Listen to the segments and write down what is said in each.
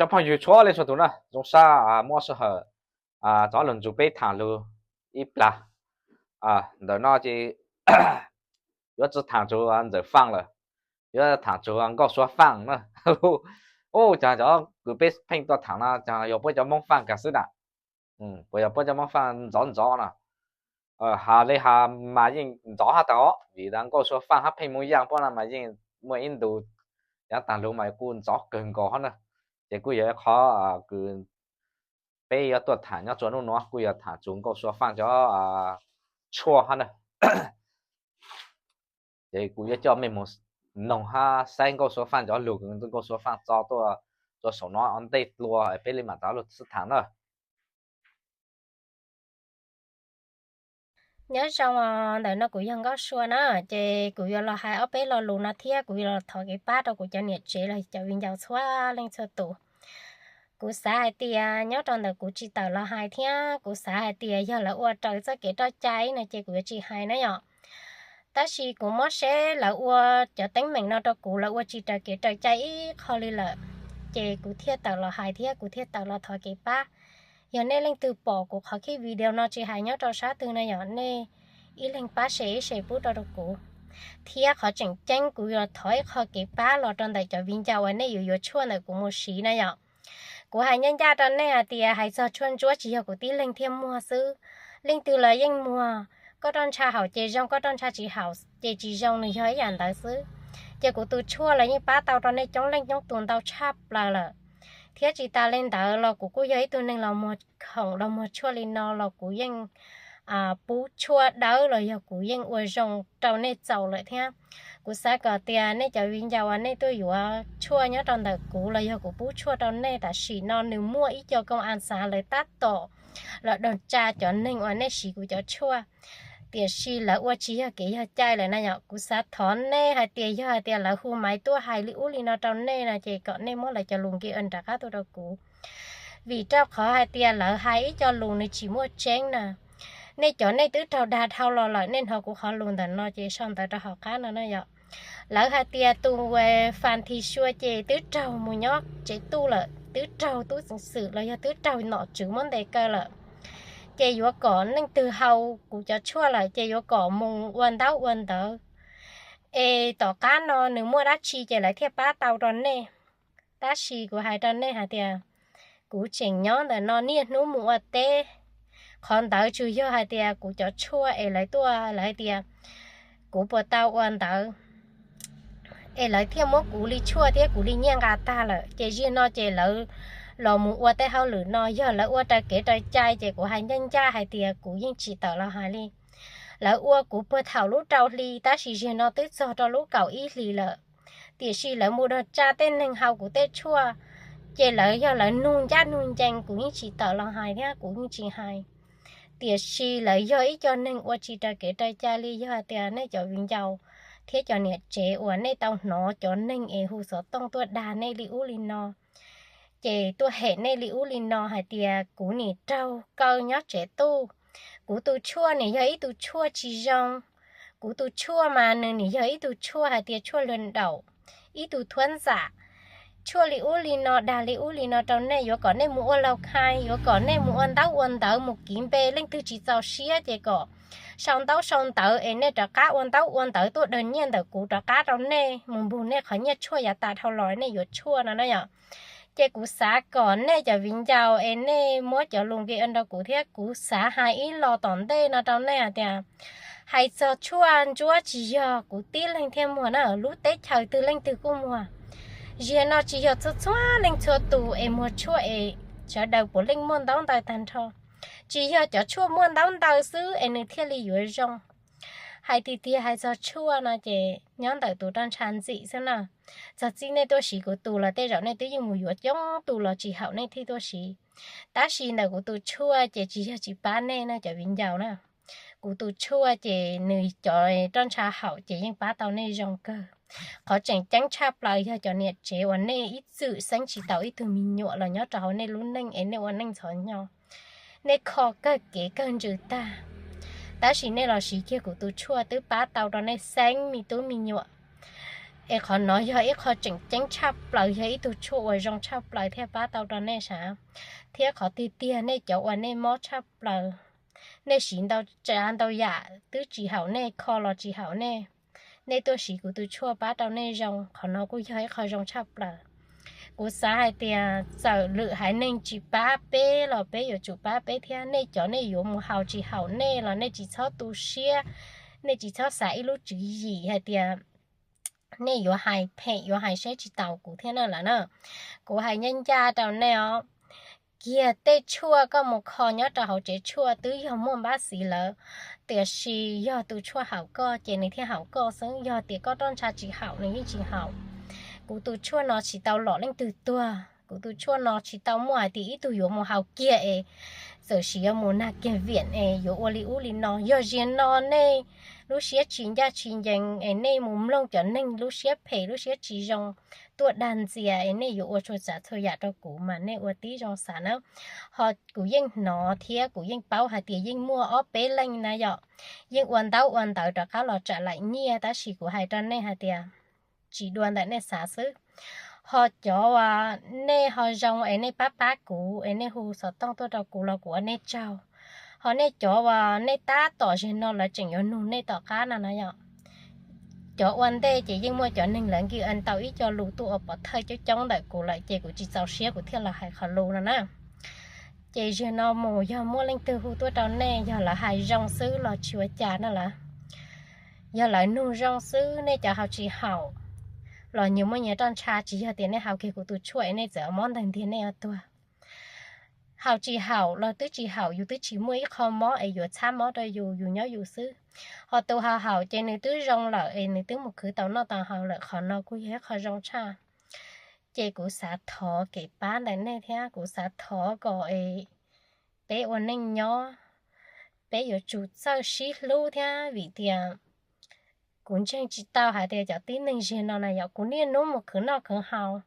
Cov phooj ywg txhua leej txhua tus na, zoo sab muaj sij hawm rov los nrog peb tham lus ib plag. Ntawm no ces yuav tsis tham txog Ntxawm Faaj lawm, yuav tham txog Nkauj Suav Faaj na. Ub, cov kws peb pheej tuaj tham no yog puab cov Hmoob Faaj kag xwb na. Puas yog puab cov Hmoob Faaj ntxov ntxov no? Has li has mas yeej ntxov hab tag os, vim tas Nkauj Suav Faaj hab Pheej Moo Yaaj puab no mas yeej muaj ib ntus yav tag lug mas kuj ntxov kawg nkaus hab na. Ces kuj yog qhov kws peb yuav tuaj tham nyob tsua nub nuav kuj yog tham txug Nkauj Suav Faaj cov tshuaj hab na. Ces kuv yuav coj mej moog noog hab saib Nkauj Suav Faaj cov lug, Nkauj Suav Faaj tso tuaj rua saum no ua ntej dlua peb le maam rov lug sib tham na. Nyob zoo, ntawm no kuv yog Nkauj Sua na, ces kuv yuav los hais ob peb lo lus no thiab kuv yuav los thov kev pab rau kuv cov niam tsev los cov viv ncaus txhua leej txhua tus. Kuv xav hais tias nyob rau ntawm kuv tsis tawm los hais thiab kuv xav hais tias yog lawv ua raws txoj kev roj cai no ces kuv yuav tsis hais na yom. Tab sis kuv muab seb lawv ua cov teeb meem no rau kuv lawv ua tsis raws kev raws cai ib qho li lawm, ces kuv thiaj tawm los hais thiab kuv thiaj tawm los thov kev pab. Yog nej leej twg pom kuv qhov khib video no tsis hais nyob rau sab twg no yog nej ib leeg pab share ib share pub rau rau kuv. Thiab qhov tseem ceeb kuv yuav thov ib qho kev pab los rau ntawm cov viv ncaus uas nej yuav yuav tshuaj ntawm kuv mus siv na yom. Kuv hais ncaj ncaj rau nej hais tias hais txog tshuaj ntsuab tsis yog kuv tib leeg thiaj muag xwb, leej twg los yeej muag. Koj roj ntsha haum ces zoo, koj roj ntsha tsis haum ces tsis zoo, nws yog ib yam ntawd xwb. Ces kuv tus tshuaj los yeej pab tau rau nej coob leej coob tus ntau tshaj plaws lawm. Thiab tsis tas li ntawd los kuv kuj yog ib tug neeg los muag khoom los muag tshuaj li no los kuv yeej pub tshuaj dawb los yog kuv yeej ua zoo rau nej txaus lawm thiab. Kuv xav kom tias nej cov viv ncaus uas nej tuaj yuav tshuaj nyob rau ntawm kuv los yog kuv pub tshuaj rau nej tam sim no nws muaj ib co koo as xav lawv tab tom los doog tsa cov neeg uas nej siv kuv cov tshuaj, tiam sis lawv ua tsis yog kev yog cai lawm na yom. Kuv xav thov nej hais tias yog hais tias lawv hu maiv tuaj hais li ub li no rau nej no ces kom nej muab lawv cov lus nki rov qab tuaj rau kuv. Vim rau qhov hais tias lawv hais ib co lus nws tsis muaj tseeb na. Nej cov nej twb raug dag dhau los lawm, nej hnov kuv qhov lus ntawm no ces sau ntawv rau hauv qab no na yom. Lawv hais tias tus Fas This Sua ces twb raug mus nyob tsev tuj lawm, twb raug tub ceev xwm los yog twb raug nom tswv muab ntes kaw lawm. Ces yuav kom leej twg haus kuv cov tshuaj lawm ces yuav kom mus ua ntaub ua ntawv, es tom qab no nws muaj dab tsi ces lawv thiaj pab tau rau nej. Tab sis kuv hais rau nej hais tias kuv tseem nyob ntawm no niaj hnub mus ua teb. Qhov ntawd tsuas yog hais tias kuv cov tshuaj es lawv tuaj lawv hais tias kuv puas tau ua ntawv, es lawv thiaj muab kuv li tshuaj thiab kuv li nyiaj nqa tag lawm. Ces ziag no ces lawv los mus ua tej hauj lwm no yog lawv ua raws kev raws cai ces kuv hais ncaj ncaj hais tias kuv yeej tsis tawm los hais li. Lawv ua kuv puag thaum lub rau hli tab sis ziag no twb txog rau lub kaum ib hlis lawm. Tiam sis lawv mus doog tsa tej neeg haus kuv tej tshuaj, ces lawv yog lawv nug ncaj nug ncees kuv yeej tsis tawm los hais thiab kuv yeej tsis hais. Tiam sis lawv yog ib co neeg ua tsis raws kev raws cai li, yog hais tias nej cov viv ncaus thiab cov niam tsev uas nej tau hnov cov neeg es hu xov tooj tuaj dag nej li ub li no, ces tuaj hem nej li ub li no hais tias kuv nim raug kaw nyob tsev tuj, kuv tus tshuaj nim yog ib tug tshuaj tsis zoo, kuv tus tshuaj mas nws nim yog ib tug tshuaj hais tias tshuaj luag nraum, ib tug thuab ntxam, tshuaj li ub li no dag li ub li no rau nej, yuav kom nej mus ua laug khai, yuav kom nej mus ua ntaub ua ntawv mus kiv npe, leej twg tsis txaus siab ces kom sau ntaub sau ntawv es nej rov qab ua ntaub ua ntawv tuaj daws nyiaj ntawm kuv rov qab rau nej mus npug nej qhov nyiaj tshuaj yav tas dhau los nej yuav tshuaj no na yom. Ces kuv xav kom nej cov viv ncaus es nej muab cov lus nqi rau kuv thiab kuv xav hais ib los tom ntej no rau nej hais tias, hais txog tshuaj ntsuab tsis yog kuv tib leeg thiaj muag na, lub teb chaws twg leej twg kuj muag. Ziag no tsis yog txhua txhua leej txhua tus es muag tshuaj es sawv daws puav leej muaj ntaub ntawv tag nrho. Tsis yog cov tshuaj muaj ntaub ntawv xwb es nws thiaj li yuav zoo. Hais tiag tiag hais txog tshuaj no ces nyob ntawm tus roj ntsha ntxim xwb na. Txog txij nej tuaj siv kuv tus los tej zaum nej twb yeej mus yuav coob tus los tsis haum nej thiaj tuaj siv. Tab sis ntawm kuv tus tshuaj ces tsis yog tsis pab nej na cov viv ncaus na. Kuv tus tshuaj ces nws cov roj ntsha haum ces yeej pab tau nej zoo kawg. Qhov tseem ceeb tshaj plaws yog cov niam tsev uas nej ib txwm xeeb tsis tau ib tug me nyuam los nyob rau hauv nej lub neej es nej ua neej ntxhov hnyo, nej kho kawg kev kawg ntsws tag, tab sis nej los siv kiag kuv tus tshuaj twb pab tau rau nej xeeb me tub me nyuam. Es qhov no yog ib qho tseem ceeb tshaj plaws, yog ib tug tshuaj uas zoo tshaj plaws thiaj pab tau rau nej sav. Thiab qhov tiag tiag nej cov uas nej mob tshaj plaws, nej siv ntau tsav ntau yam twb tsis haum nej, kho los tsis haum nej, nej tuaj siv kuv tus tshuaj pab rau nej zoo, qhov no kuj yog ib qho zoo tshaj plaws. Kuv xav hais tias txawm lwm haiv neeg tsis pab peb los peb yuav tsum pab peb thiab. Nej cov nej yuav mus haus tsis haum nej los nej tsis txhob tu siab, nej tsis txhob xav ib lub tswv yim hais tias nej yuav hais phem yuav hais saib tsis taus kuv thiab na lawm na. Kuv hais ncaj ncaj rau nej os, kiag tej tshuaj koj mus kho nyob rau hauv tsev tshuaj twb yog muaj npab xiv lawm, tiam sis yog tus tshuaj haum koj ces nws thiaj haum koj xwb, yog tias koj roj ntsha tsis haum nws yeej tsis haum. Kuv tus tshuaj no tsis tau lom leej twg tuag, kuv tus tshuaj no tsis tau muaj hais tias ib tug yuav mus haus kiag es txawm sis yuav mus nag kiag viam es yuav ua li ub li no. Yog ziag no nej lub siab tsis ncaj tsis ncees es nej mus mloog cov neeg lub siab phem lub siab tsis zoo tuaj dag ntxias es nej yuav ua txhua tsav txhua yam rau kuv mas nej ua tib zoo xav na. Ho kuv yeej hnov thiab kuv yeej paub hais tias yeej muaj ob peb leej na yom, yeej ua ntaub ua ntawv rov qab los tsam laim nyiaj, tab sis kuv hais rau nej hais tias tsis dua ntawm nej xav xwb. Ho cov uas nej ho zoo es nej pab pab kuv es nej hu xov tooj tuaj rau kuv los kuv ua nej tsaug. Ho nej cov uas nej tab tom ziag no lawv tseem yuav nug nej tom qab no na yom, cov ua ntej ces yeej muaj cov neeg lawv nki tau ib co lus tuaj ua pov thawj coob coob ntawm kuv lawm ces kuv tsis txaus siab kuv thiaj los hais qhov lus no na. Ces ziag no mus yog muaj leej twg hu tuaj rau nej, yog lawv hais zoo xwb los tsis ua cas no lawm. Yog lawv nug zoo xwb nej cov haus tsis haum los nyias muaj nyias roj ntsha, tsis yog tias nej haus kiag kuv tus tshuaj es nej txawm mob ntawg ntiag nej yuav tuag. Haus tsis haum los twb tsis haum, yus twb tsis muaj ib qho mob es yuav txhab mob rau yus, yus nyob yus xwb. Ho tus haus haum ces nws twb zoo lawm es nws twb mus khwv tau noj tau haus lawm, qhov no kuj yog ib qho zoo tshaj. Ces kuv xav thov kev pab ntawm nej thiab kuv xav thov kom es peb ua neej nyob, peb yuav tsum txawj sib hlub thiab vim tias kuv ntseeg tsis tau hais tias cov tib neeg ziag no na yom, kuv niaj hnub mus khwv noj khwv haus,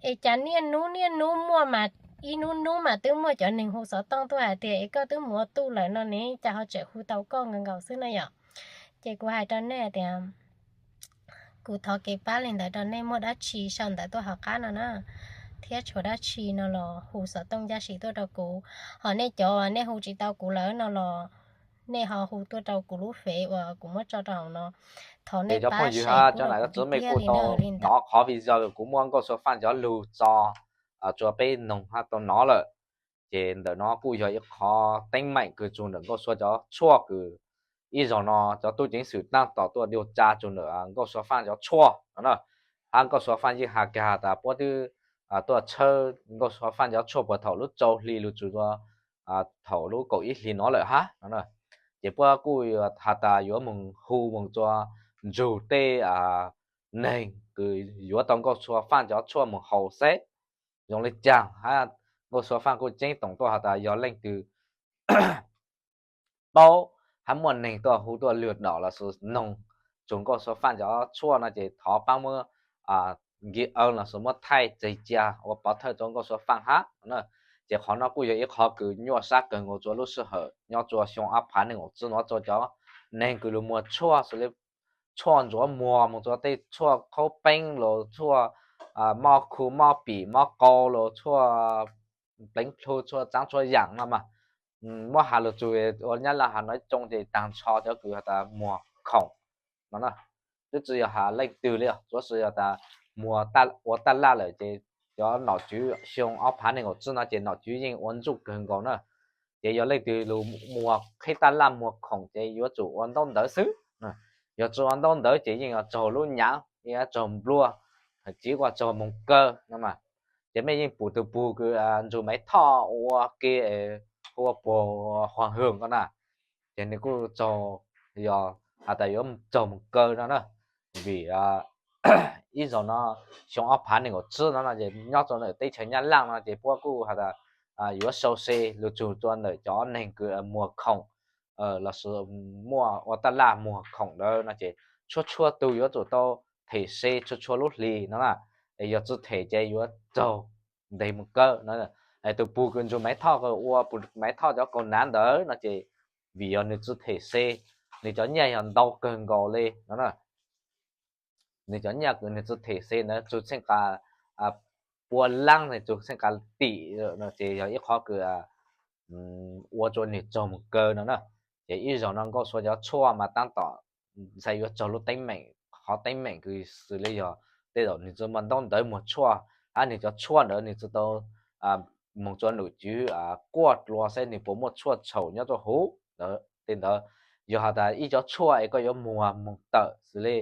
es cas niaj hnub niaj hnub muaj mas ib hnub hnub mas twb muaj cov neeg hu xov tooj tuaj hais tias es koj twb mus ua tuj lawm no ne, cas ho tseem hu tau koj nkaus nkaus xwb na yom. Ces kuv hais rau nej tias kuv thov kev pab li ntawd rau nej, muaj dab tsi sau ntawv tuaj hauv qab no na, thiab tshuav dab tsi no los hu xov tooj ncaj sim tuaj rau kuv. Ho nej cov nej hu tsis tau kuv lawm no los nej ho hu tuaj rau kuv lub fev uas kuv muab tso rau hauv no. Thov nej pab share kuj los kuv tiag tiag li ntawd. Hnov qhov video kuv muab Nkauj Xua Faj cov lug tso rua peb noog hab tau hnov lawm, ces ntawm no kuj yog ib qhov teeb meem kws txug ntawm Nkauj Xua cov tshuaj kws ib zaug no cov tub ceev xwm taab tom tuaj dua tsa txug ntawm Nkauj Xua Faj cov tshuaj no na. Hab Nkauj Xua Faj yeej has kag has tas puab twb tuaj tshawb Nkauj Xua Faj cov tshuaj puag thaum lub rau hli lug txug thaum lub kaum ib hli no lawm hab no. Ces puab kuj has tas yuav moog hu moog rua nrug tej neeg kws yuav tau Nkauj Xua Faj cov tshuaj moog haus seb zoo le caag hab Nkauj Xua Faj kuj ceeb toom tuaj has tas yog leej twg paub hab muaj neeg tuaj hu tuaj lwm dom lossis noog txug Nkauj Xua Faj cov tshuaj no ces thov paab muab nki aw lossis muab thaij tseg cia ua pov thawj rua Nkauj Xua Faj hab no. Ces qhov no kuj yog ib qhov kws nyuaj sab kawg nkaus rua lub sij hawm nyob rua xyoo ob phav neeg nkaum tsib no rua cov neeg kws lug muag tshuaj xws le tshuaj ntsuav muag moog rua tej tshuaj khaub peeb los tshuaj mob khu mob pim mob qau los tshuaj pleev plhu tshuaj txaav tshuaj yaam no mas muab has lug txug ua Nyab Laj has no coo ces taag nrho cov kws has tas muag khoom no na. Twb tsi yog has leej twg li, tsuav tsi yog tas muag ua taj laj lawm ces cov nom tswv xyoo ob phav neeg nkaum tsib no ces nom tswv yeej ua ntsuj kawg nkaus na. Ces yog leej twg lug muag qhib taj laj muag khoom ces yuav tsum ua ntaub ntawv xwb. Yog tsi ua ntaub ntawv ces yeej yuav raug lub nyav, yeej yuav raug nplua, tsi ua raug moog kaw no mas. Ces mej yeej pum tug pug kws nrug Maiv Thoj ua ke hu ua puag Huas Hwm ko na, ces nws kuj raug, yog has tas yuav raug moog kaw no na. Vim ib zaug no xyoo ob phav nees nkaum tsib no no ces nyob rau ntawm teb chaws Nyab Laj no ces puab kuj has tas yuav sau se lug tsug rua ntawm cov neeg kws muag khoom lossis muaj ua taj laj muag khoom ntawd no ces txhua txhua tug yuav tsum tau them se txhua txhua lub hlis no na. Es yog tsi them ces yuav raug nteg mus kawg no. Es tus pug kws nrug Maiv Thoj ua pug Maiv Thoj cov kaus nav ntawd no ces vim yog nws tsi them se, nws cov nyiaj yog ntau kawg nkaus li no na. nws cov nyaj kws nws txug them xees ntawd txug txheej qas pua laab, txug txheej qas tim no ces yog ib qhov kws ua rua nwg tsaug moog kawg no na. Ces ib zaug no Nkauj Sua cov tshuaj mas taab tom ntxhais yuav tsaug lub teeb meem, qhov teeb meem kws xws li yog tej zaum nwg tsi muaj ntaub ntawv muag tshuaj, hab nwg cov tshuaj ntawd nwg tsi tau moog rua nom tswv kuaj dlua saib nwg puas muaj tshuaj tshaum nyob rua huv ntawd. Tej ntawd yog has tas ib cov tshuaj es koj yuav muag moog tawm xws li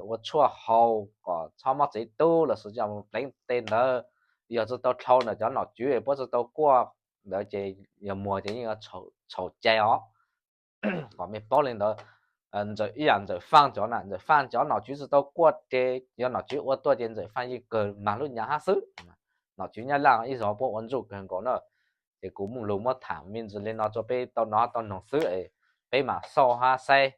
ua tshuaj haus kom txhob mob txwv tub los sis pleev tej ntawd, yog tsi tau dhau ntawm cov nom tswv es puab tsi tau kuaj ntawd ces yog muag ces yeej yuav tshaum cai os. Kom mej paub li ntawd. Ntxawm ib yaam Ntxawm Faaj cov na, Ntxawm Faaj cov nom tswv tsi tau kuaj ces yog nom tswv ua tuaj ces Ntxawm Faaj yeej kawg mag lub nyav hab xwb. Nom tswv Nyab Laj ib zaug puab ua ntsuj kawg nkaus na. Ces kuv muaj lug muab thaam me ntsis li no rua peb tau nov tau noog xwb es peb maam xauj hab saib,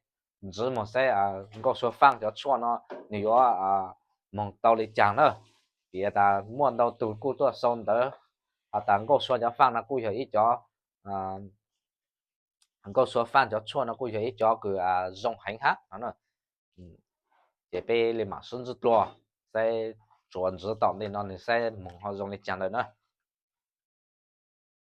ntsib moog saib Nkauj Sua Faaj cov tshuaj no nwg yuav moog tau li caag na. Piv tas muaj ntau tug kuj tuaj sau ntawv has tas Nkauj Sua cov faaj no kuj yog ib cov Nkauj Sua Faaj cov tshuaj no kuj yog ib cov kws zoo heev hab no. Ces peb li maam sib ntsib dlua saib, tsuav ntsib tom ntej no nwg saib moog ho zoo li caag ntawm na.